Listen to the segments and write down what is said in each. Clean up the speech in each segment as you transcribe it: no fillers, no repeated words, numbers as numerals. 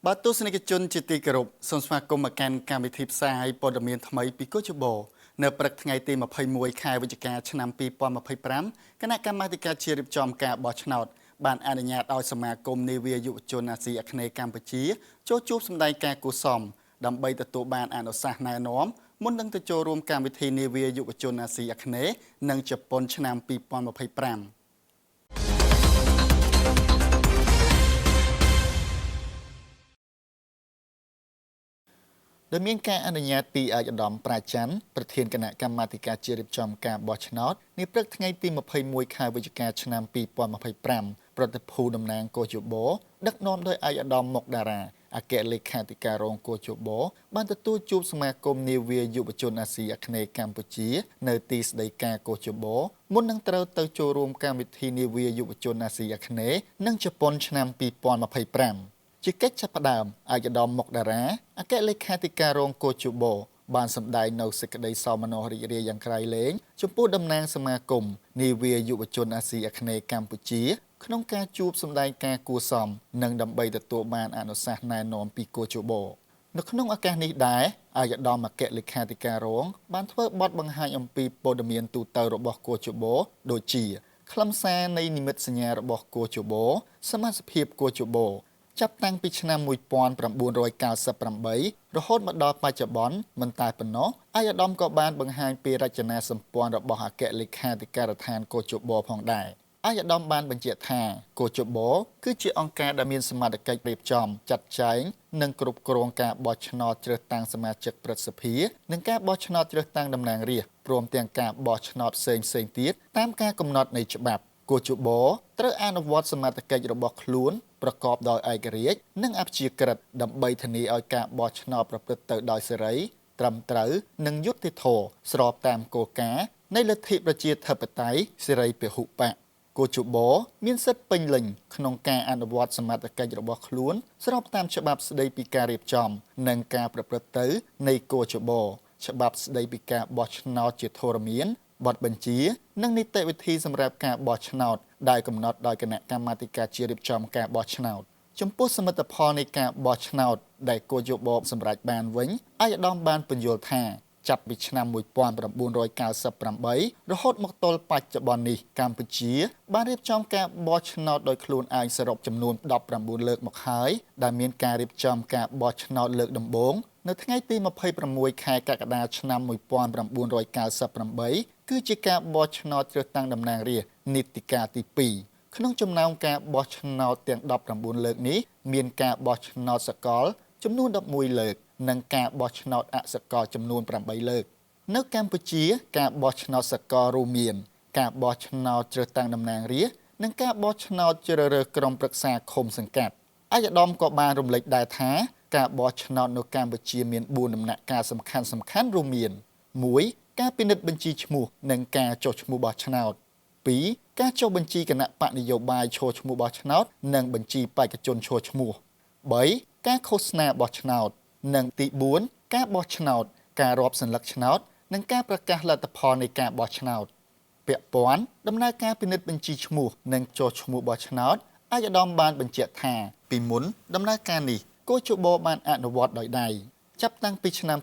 បាទទស្សនិកជនជាទីគោរពសូមស្វាគមន៍មកកាន់កម្មវិធីផ្សាយព័ត៌មានថ្មីពីកោជបនៅព្រឹកថ្ងៃទី21ខែវិច្ឆិកាឆ្នាំ2025គណៈកម្មាធិការជារៀបចំការបោះឆ្នោតបានអនុញ្ញាតឲ្យសមាគមនាវាយុវជនអាស៊ីអាគ្នេយ៍កម្ពុជាចូលជួបសម្ដែងការគួសមដើម្បីទទួលបានអនុសាសន៍ណែនាំមុននឹងទៅចូលរួមកម្មវិធីនាវាយុវជនអាស៊ីអាគ្នេយ៍និងជប៉ុនឆ្នាំ2025ដោយមានការអនុញ្ញាតពីឯកឧត្តមប្រាច័ន្ទប្រធានគណៈកម្មាធិការជារៀបចំការបោះឆ្នោតនាព្រឹកថ្ងៃទី21ខែវិច្ឆិកាឆ្នាំ2025ប្រតិភូតំណាងកោជបដឹកនាំដោយឯកឧត្តមមុកតារាអគ្គលេខាធិការរងកោជបបានទទួលជួបសមាគមនាវាយុវជនអាស៊ីអាគ្នេយ៍កម្ពុជានៅទីស្តីការកោជបមុននឹងត្រូវទៅចូលរួមកម្មវិធីនាវាយុវជនអាស៊ីអាគ្នេយ៍និងជប៉ុនឆ្នាំ2025ជាកិច្ចចាប់ផ្ដើមឯកឧត្តមមុកតារាអគ្គលេខាធិការរងកោជបបានសម្ដែងនៅសេចក្តីសោមនស្សរីករាយយ៉ាងក្រៃលែងចំពោះតំណាងសមាគមនាវាយុវជនអាស៊ីអាគ្នេយ៍កម្ពុជាក្នុងការជួបសម្ដែងការគួសមនិងដើម្បីទទួលបានអនុសាសន៍ណែនាំពីកោជបនៅក្នុងឱកាសនេះដែរឯកឧត្តមអគ្គលេខាធិការរងបានធ្វើបទបង្ហាញអំពីព័ត៌មានទូទៅរបស់កោជបដូចជាខ្លឹមសារនៃនិមិត្តសញ្ញារបស់កោជបសមាជិកភាពកោជបចាប់តាំងពីឆ្នាំ1998រហូតមកដល់បច្ចុប្បន្នមិនតែប៉ុណ្ណោះឯកឧត្តមក៏បានបង្ហាញពីរចនាសម្ព័ន្ធរបស់អគ្គលេខាធិការដ្ឋានកោជបផងដែរឯកឧត្តមបានបញ្ជាក់ថាកោជបគឺជាអង្គការដែលមានសមត្ថកិច្ចរៀបចំចាត់ចែងនិងគ្រប់គ្រងការបោះឆ្នោតជ្រើសតាំងសមាជិកព្រឹទ្ធសភានិងការបោះឆ្នោតជ្រើសតាំងតំណាងរាស្ត្រព្រមទាំងការបោះឆ្នោតផ្សេងៗទៀតតាមការកំណត់នៃច្បាប់កោជបត្រូវអនុវត្តសមត្ថកិច្ចរបស់ខ្លួនប្រកបដោយឯករាជ្យនិងអព្យាក្រឹតដើម្បីធានាឲ្យការបោះឆ្នោតប្រព្រឹត្តទៅដោយសេរីត្រឹមត្រូវនិងយុត្តិធម៌ស្របតាមគោលការណ៍នៃលទ្ធិប្រជាធិបតេយ្យសេរីពហុបក្សកោជបមានសិទ្ធិពេញលេញក្នុងការអនុវត្តសមត្ថកិច្ចរបស់ខ្លួនស្របតាមច្បាប់ស្តីពីការរៀបចំនិងការប្រព្រឹត្តទៅនៃកោជបច្បាប់ស្តីពីការបោះឆ្នោតជាធរមានបទបញ្ជានិងនីតិវិធីសម្រាប់ការបោះឆ្នោតដែលកំណត់ដោយគណៈកម្មាធិការជារៀបចំការបោះឆ្នោតចំពោះសមិទ្ធផលនៃការបោះឆ្នោតដែលកោជបសម្រេចបានវិញឯកឧត្តមបានពន្យល់ថាចាប់ពីឆ្នាំ1998រហូតមកទល់បច្ចុប្បន្ននេះកម្ពុជាបានរៀបចំការបោះឆ្នោតដោយខ្លួនឯងសរុបចំនួន19លើកមកហើយដែលមានការរៀបចំការបោះឆ្នោតលើកដំបូងនៅថ្ងៃទី26ខែកក្កដាឆ្នាំ1998គឺជាការបោះឆ្នោតជ្រើសតាំងតំណាងរាស្ត្រនីតិកាលទី2ក្នុងចំណោមការបោះឆ្នោតទាំង19លើកនេះមានការបោះឆ្នោតសកលចំនួន11លើកនិងការបោះឆ្នោតអសកលចំនួន8លើកនៅកម្ពុជាការបោះឆ្នោតសកលរួមមានការបោះឆ្នោតជ្រើសតាំងតំណាងរាស្ត្រនិងការបោះឆ្នោតជ្រើសរើសក្រុមប្រឹក្សាឃុំសង្កាត់ឯកឧត្តមក៏បានរំលេចដែរថាការបោះឆ្នោតនៅកម្ពុជាមាន4ដំណាក់កាលសំខាន់ៗរួមមាន1ការពិនិត្យបញ្ជីឈ្មោះនិងការចុះឈ្មោះបោះឆ្នោត2ការចុះបញ្ជីគណៈបកនយោបាយឈរឈ្មោះបោះឆ្នោតនិងបញ្ជីបេក្ខជនឈរឈ្មោះ3ការឃោសនាបោះឆ្នោតនិងទី4ការបោះឆ្នោតការរាប់សន្លឹកឆ្នោតនិងការប្រកាសលទ្ធផលនៃការបោះឆ្នោតពាក់ព័ន្ធដំណើរការពិនិត្យបញ្ជីឈ្មោះនិងចុះឈ្មោះបោះឆ្នោតឯកឧត្តមបានបញ្ជាក់ថាពីមុនដំណើរការនេះកោជបបានអនុវត្តដោយដៃចាប់តាំងពីឆ្នាំ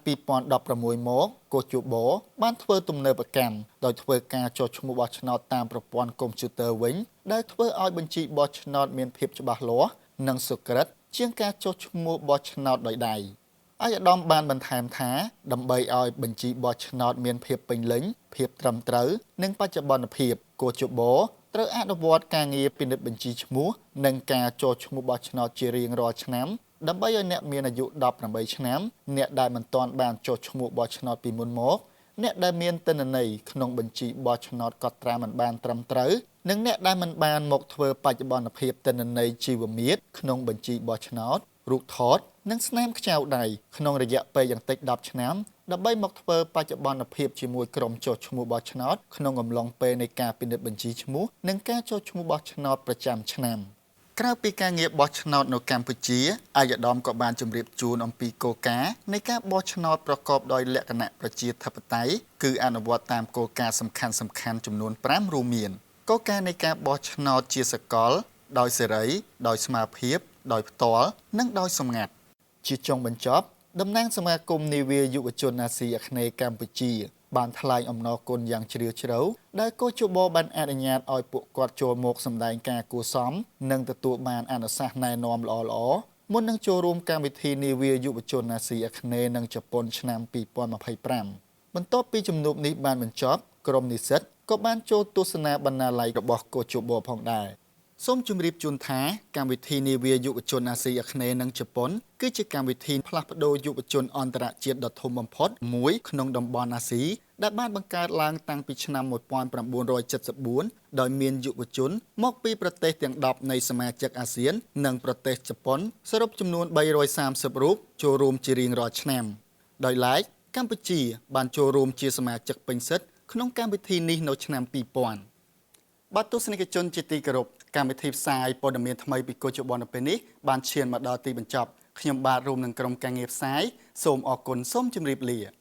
2016មកកោជបបានធ្វើទំនើបកម្មដោយធ្វើការចុះឈ្មោះបោះឆ្នោតតាមប្រព័ន្ធកុំព្យូទ័រវិញដែលធ្វើឲ្យបញ្ជីបោះឆ្នោតមានភាពច្បាស់លាស់និងសុក្រិតជាងការចុះឈ្មោះបោះឆ្នោតដោយដៃឯកឧត្តមបានបន្ថែមថាដើម្បីឲ្យបញ្ជីបោះឆ្នោតមានភាពពេញលេញភាពត្រឹមត្រូវនិងបច្ចុប្បន្នភាពកោជបត្រូវអនុវត្តការងារពិនិត្យបញ្ជីឈ្មោះនិងការចុះឈ្មោះបោះឆ្នោតជារៀងរាល់ឆ្នាំដើម្បីឲ្យអ្នកមានអាយុ18ឆ្នាំអ្នកដែលមិនទាន់បានចុះឈ្មោះបោះឆ្នោតពីមុនមកអ្នកដែលមានទិន្នន័យក្នុងបញ្ជីបោះឆ្នោតកត់ត្រាមិនបានត្រឹមត្រូវនិងអ្នកដែលមិនបានមកធ្វើបច្ចុប្បន្នភាពទិន្នន័យជីវមាត្រក្នុងបញ្ជីបោះឆ្នោតរូបថតនិងស្នាមខ្ចៅដៃក្នុងរយៈពេលយ៉ាងតិច10ឆ្នាំដើម្បីមកធ្វើបច្ចុប្បន្នភាពជាមួយក្រុមចុះឈ្មោះបោះឆ្នោតក្នុងអំឡុងពេលនៃការពិនិត្យបញ្ជីឈ្មោះនិងការចុះឈ្មោះបោះឆ្នោតប្រចាំឆ្នាំក្រៅពីការងារបោះឆ្នោតនៅកម្ពុជាឯកឧត្តមក៏បានជម្រាបជូនអំពីគោលការណ៍នៃការបោះឆ្នោតប្រកបដោយលក្ខណៈប្រជាធិបតេយ្យគឺអនុវត្តតាមគោលការណ៍សំខាន់ៗចំនួន5រួមមានគោលការណ៍នៃការបោះឆ្នោតជាសកល ដោយសេរីដោយស្មើភាពដោយផ្ទាល់និងដោយសម្ងាត់ជាចុងបញ្ចប់តំណាងសមាគមនាវាយុវជនអាស៊ីអាគ្នេយ៍កម្ពុជាបានថ្លែងអំណរគុណយ៉ាងជ្រាលជ្រៅដែលកោជបបានអនុញ្ញាតឲ្យពួកគាត់ចូលមកសម្ដែងការគួរសមនិងទទួលបានអនុសាសន៍ណែនាំល្អៗមុននឹងចូលរួមកម្មវិធីនាវាយុវជនអាស៊ីអាគ្នេយ៍និងជប៉ុនឆ្នាំ2025បន្ទាប់ពីជំនួបនេះបានបញ្ចប់ក្រុមនិស្សិតក៏បានចូលទស្សនាបណ្ណាល័យរបស់កោជបផងដែរសូមជម្រាបជូនថាកម្មវិធីនាវាយុវជនអាស៊ីអាគ្នេយ៍និងជប៉ុនគឺជាកម្មវិធីផ្លាស់ប្ដូរយុវជនអន្តរជាតិដ៏ធំបំផុតមួយក្នុងតំបន់អាស៊ីដែលបានបង្កើតឡើងតាំងពីឆ្នាំ1974ដោយមានយុវជនមកពីប្រទេសទាំង10នៃសមាជិកអាស៊ាននិងប្រទេសជប៉ុនសរុបចំនួន330រូបចូលរួមជារៀងរាល់ឆ្នាំដោយឡែកកម្ពុជាបានចូលរួមជាសមាជិកពេញសិទ្ធិក្នុងកម្មវិធីនេះនៅឆ្នាំ2000បាទទស្សនិកជនជាទីគោរពកម្មវិធីផ្សាយព័ត៌មានថ្មីពីកោជបនៅពេលនេះបានឈានមកដល់ទីបញ្ចប់ខ្ញុំបាទរួមនឹងក្រុមការងារផ្សាយសូមអរគុណសូមជម្រាបលា។